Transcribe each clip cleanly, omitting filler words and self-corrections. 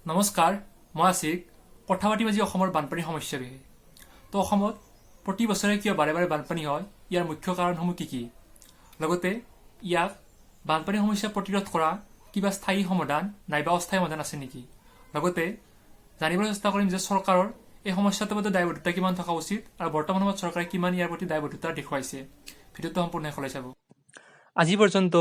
নমস্কাৰ, মই আছিক। কথা পাতিম আজি অসমৰ বানপানীৰ সমস্যাৰ বিষয়ে। তো অসমত প্ৰতি বছৰে কিয় বাৰে বাৰে বানপানী হয়, ইয়াৰ মুখ্য কাৰণসমূহ কি কি, লগতে ইয়াক বানপানীৰ সমস্যা প্ৰতিৰোধ কৰা কিবা স্থায়ী সমাধান নাইবা অস্থায়ী সমাধান আছে নেকি, লগতে জানিবলৈ চেষ্টা কৰিম যে চৰকাৰৰ এই সমস্যাটোৰ প্ৰতি দায়বদ্ধতা কিমান থকা উচিত আৰু বৰ্তমান সময়ত চৰকাৰে কিমান ইয়াৰ প্ৰতি দায়বদ্ধতা দেখুৱাইছে। ভিডিঅ'টো সম্পূৰ্ণ শেষলৈ চাব। আজি পৰ্যন্ত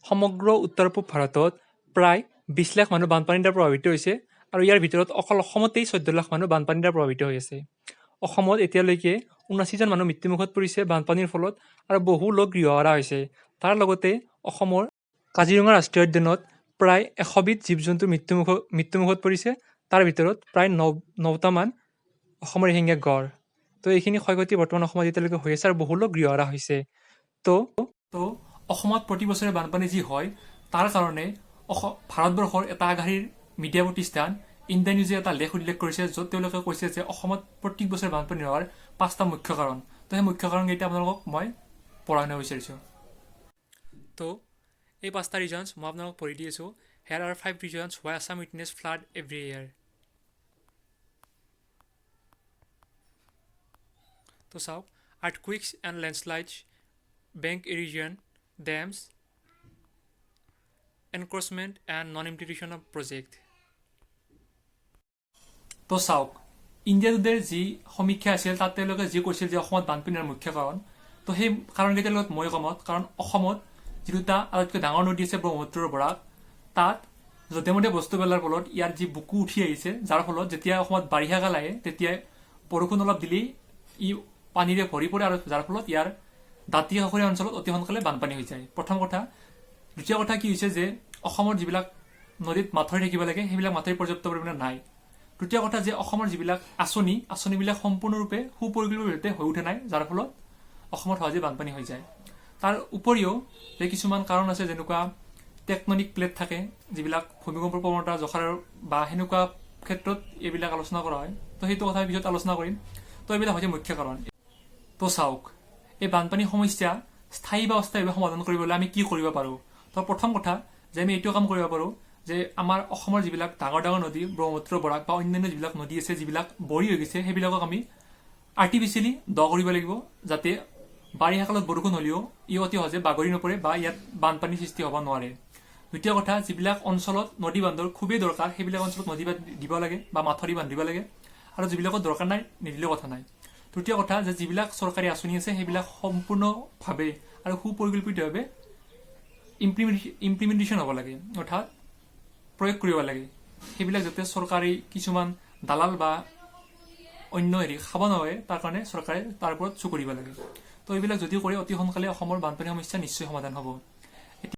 সমগ্ৰ উত্তৰ পূব ভাৰতত প্ৰায় 20 লাখ মানুহ বানপানীৰ দ্বাৰা প্ৰভাৱিত হৈছে আৰু ইয়াৰ ভিতৰত অকল অসমতেই 14 লাখ মানুহ বানপানীৰ দ্বাৰা প্ৰভাৱিত হৈ আছে। অসমত এতিয়ালৈকে 79জন মানুহ মৃত্যুমুখত পৰিছে বানপানীৰ ফলত আৰু বহু লোক গৃহহাৰা হৈছে। তাৰ লগতে অসমৰ কাজিৰঙা ৰাষ্ট্ৰীয় উদ্যানত প্ৰায় 100বিধ জীৱ জন্তু মৃত্যুমুখত পৰিছে। তাৰ ভিতৰত প্ৰায় নটামান অসমৰ এশিঙীয়া গঁড়। তো এইখিনি ক্ষয় ক্ষতি বৰ্তমান অসমত এতিয়ালৈকে হৈ আছে আৰু বহু লোক গৃহহাৰা হৈছে। তো অসমত প্ৰতি বছৰে বানপানী যি হয়, তাৰ কাৰণে ভাৰতবৰ্ষৰ এটা আগশাৰীৰ মিডিয়া প্ৰতিষ্ঠান ইণ্ডিয়া নিউজে এটা লেখ উল্লেখ কৰিছে, য'ত তেওঁলোকে কৈছে যে অসমত প্ৰত্যেক বছৰে বানপানী হোৱাৰ পাঁচটা মুখ্য কাৰণ। তো সেই মুখ্য কাৰণকেইটা আপোনালোকক মই পঢ়াই শুনাব বিচাৰিছোঁ। তো এই পাঁচটা ৰিজনছ মই আপোনালোকক পঢ়ি দি আছোঁ। Here are five reasons why Assam witness flood every year. তো চাওক, earthquakes and landslides, bank erosion, dams, encroachment and non implementation of project. তো চাওক, ইণ্ডিয়া টুডেৰ যি সমীক্ষা আছিল, তাত তেওঁলোকে যি কৈছিল যে অসমত বানপানীৰ মুখ্য কাৰণ, তো সেই কাৰণকেইটাৰ লগত মই একমত। কাৰণ অসমত যি দুটা আটাইতকৈ ডাঙৰ নদী আছে, ব্ৰহ্মপুত্ৰ, বৰাক, তাত যধে মধে বস্তু পেলোৱাৰ ফলত ইয়াৰ যি বুকু উঠি আহিছে, যাৰ ফলত যেতিয়া অসমত বাৰিষা কাল আহে, তেতিয়া বৰষুণ অলপ দিলেই ই পানীৰে ভৰি পৰে আৰু যাৰ ফলত ইয়াৰ দাঁতি কাষৰীয়া অঞ্চলত অতি সোনকালে বানপানী হৈ যায়, প্ৰথম কথা। দ্বিতীয় কথা কি হৈছে যে অসমৰ যিবিলাক নদীত মাথাউৰি থাকিব লাগে, সেইবিলাক মাথাউৰি পৰ্যাপ্ত পৰিমাণে নাই। তৃতীয় কথা যে অসমৰ যিবিলাক আঁচনি, আঁচনিবিলাক সম্পূৰ্ণৰূপে সুপৰিকল্পিতভাৱে হৈ উঠা নাই, যাৰ ফলত অসমত সহজে বানপানী হৈ যায়। তাৰ উপৰিও যে কিছুমান কাৰণ আছে, যেনেকুৱা টেকটনিক প্লেট থাকে, যিবিলাক ভূমিকম্পৰ প্ৰৱণতা জোখাৰ বা সেনেকুৱা ক্ষেত্ৰত এইবিলাক আলোচনা কৰা হয়। তো সেইটো কথা পিছত আলোচনা কৰিম। তো এইবিলাক হৈছে মুখ্য কাৰণ। তো চাওক, এই বানপানী সমস্যা স্থায়ী বা অস্থায়ীভাৱে সমাধান কৰিবলৈ আমি কি কৰিব পাৰোঁ? তো প্ৰথম কথা যে আমি এইটো কাম কৰিব পাৰোঁ যে আমাৰ অসমৰ যিবিলাক ডাঙৰ ডাঙৰ নদী, ব্ৰহ্মপুত্ৰ, বৰাক বা অন্যান্য যিবিলাক নদী আছে, যিবিলাক বৰি হৈ গৈছে, সেইবিলাকক আমি আৰ্টিফিচিয়েলি দ কৰিব লাগিব, যাতে বাৰিষা কালত বৰষুণ হ'লেও ই অতি সহজে বাগৰি নপৰে বা ইয়াত বানপানীৰ সৃষ্টি হ'ব নোৱাৰে। দ্বিতীয় কথা, যিবিলাক অঞ্চলত নদী বান্ধৰ খুবেই দৰকাৰ, সেইবিলাক অঞ্চলত নদী বান্ধ দিব লাগে বা মাথাউৰি বান্ধিব লাগে আৰু যিবিলাকত দৰকাৰ নাই, নিদিলেও কথা নাই। তৃতীয় কথা যে যিবিলাক চৰকাৰী আঁচনি আছে, সেইবিলাক সম্পূৰ্ণভাৱে আৰু সুপৰিকল্পিতভাৱে ইমপ্লিমেণ্টেশ্যন হ'ব লাগে, অৰ্থাৎ প্ৰয়োগ কৰিব লাগে। সেইবিলাক যাতে চৰকাৰী কিছুমান দালাল বা অন্য হেৰি খাব নোৱাৰে, তাৰ কাৰণে চৰকাৰে তাৰ ওপৰত চকু দিব লাগে। তো এইবিলাক যদি কৰে, অতি সোনকালে অসমৰ বানপানী সমস্যা নিশ্চয় সমাধান হ'ব।